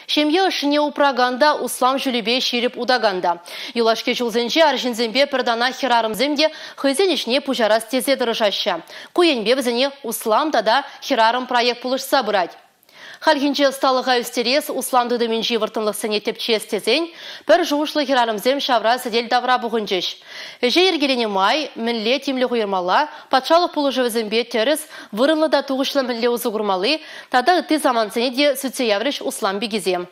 Ҫемье ӑшшине упракан та, услам ҫулӗпе ҫирӗп утакан та. Юлашки ҫулсенче арҫынсемпе пӗр танах хӗрарӑмсем те хӑйсен ӗҫне пуҫарас тесе тӑрӑшаҫҫӗ. Ку енпе вӗсене Услам тата хӗрарӑм проект пулӑшса пырать. Хальхинче ӑсталӑха ӳстерес, услам тытӑмӗнчи вӑрттӑнлӑхсене тӗпчес тесен пӗр шухӑшлӑ хӗрарӑмсем ҫавра сӗтел тавра пухӑнчӗҫ. Ӗҫе йӗркеленӗ май мӗнле тимлӗх уйӑрмалла, патшалӑх пулӑшӑвӗсемпе тӗрӗс, вырӑнлӑ та тухӑҫлӑ мӗнле усӑ курмалли тата ытти самантсене те сӳтсе яврӗҫ услам пикисем.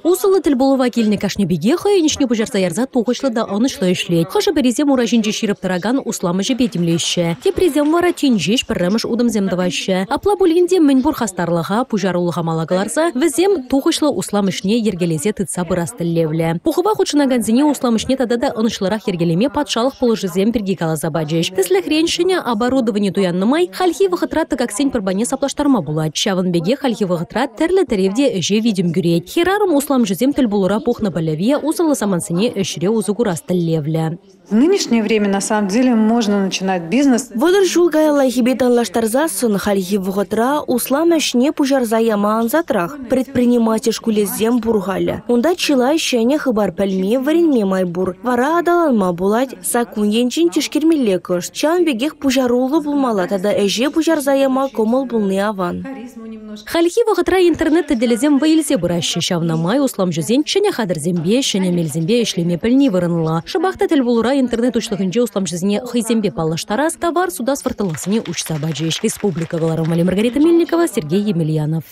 Усӑллӑ тӗлпулӑва килнӗ кашни пике хӑйӗн ӗҫне пуҫарса ярса тухӑҫлӑ та ӑнӑҫлӑ ӗҫлет. Хӑшӗ-пӗрисем ура ҫинче ҫирӗп тӑракан услам ӗҫӗпе тимлеҫҫӗ. Теприсем вара тин ҫеҫ пӗрремӗш утӑмсем тӑваҫҫӗ. Апла пулин те мӗнпур хастарлӑха, пуҫарулӑха мала кӑларса вӗсем тухӑҫлӑ услам ӗҫне йӗркелесе тытса пырас тӗллевлӗ. Пухӑва хутшӑнакансене услам ӗҫне тата та ӑнӑҫлӑрах йӗркелеме патшалӑх пулӑшӑвӗсем пирки каласа пачӗҫ. Тӗслӗхрен, ҫӗнӗ оборудовани туяннӑ май хальхи вӑхӑтра тӑкаксен пӗр пайне саплаштарма пулать. Ҫавӑн пекех хальхи вӑхӑтра тӗрлӗ тӗрев те ӗҫе витӗм кӳрет. Хӗрарӑм усламҫӑсем тӗлпулура пухнӑ пӗлӗве усӑллӑ самантсене ӗҫре усӑ курас тӗллевлӗ. В нынешнее время на самом деле можно начинать бизнес. 30 ҫул каяллахипе танлаштарсассӑн хальхи вӑхӑтра услам ӗҫне пуҫарса яма ансатрах. Предприниматель шкулӗсем пур халӗ. Унта чылай ҫӗнӗ хыпар пӗлме, вӗренме май пур. Вара аталанма пулать, саккун енчен тишкермелле кӑшт. Ҫавӑн пекех пуҫаруллӑ пулмалла тата ӗҫе пуҫарса яма кӑмӑл пулни аван. Хальхи вӑхӑтра интернет тетелӗсем вӑй илсе пыраҫҫӗ. Ҫавна май усламҫӑсен ҫӗнӗ хатӗрсемпе, ҫӗнӗ мелсемпе ӗҫлеме пӗлни вырӑнлӑ. Шӑпах та тӗлпулура интернет уҫлӑхӗнче усламҫӑсене хӑйсемпе паллаштарас, тавар сутас вӑрттӑнлӑхсене уҫса пачӗҫ. Республика кӑларӑмӗ Маргарита Мельникова, Сергей Емельянов.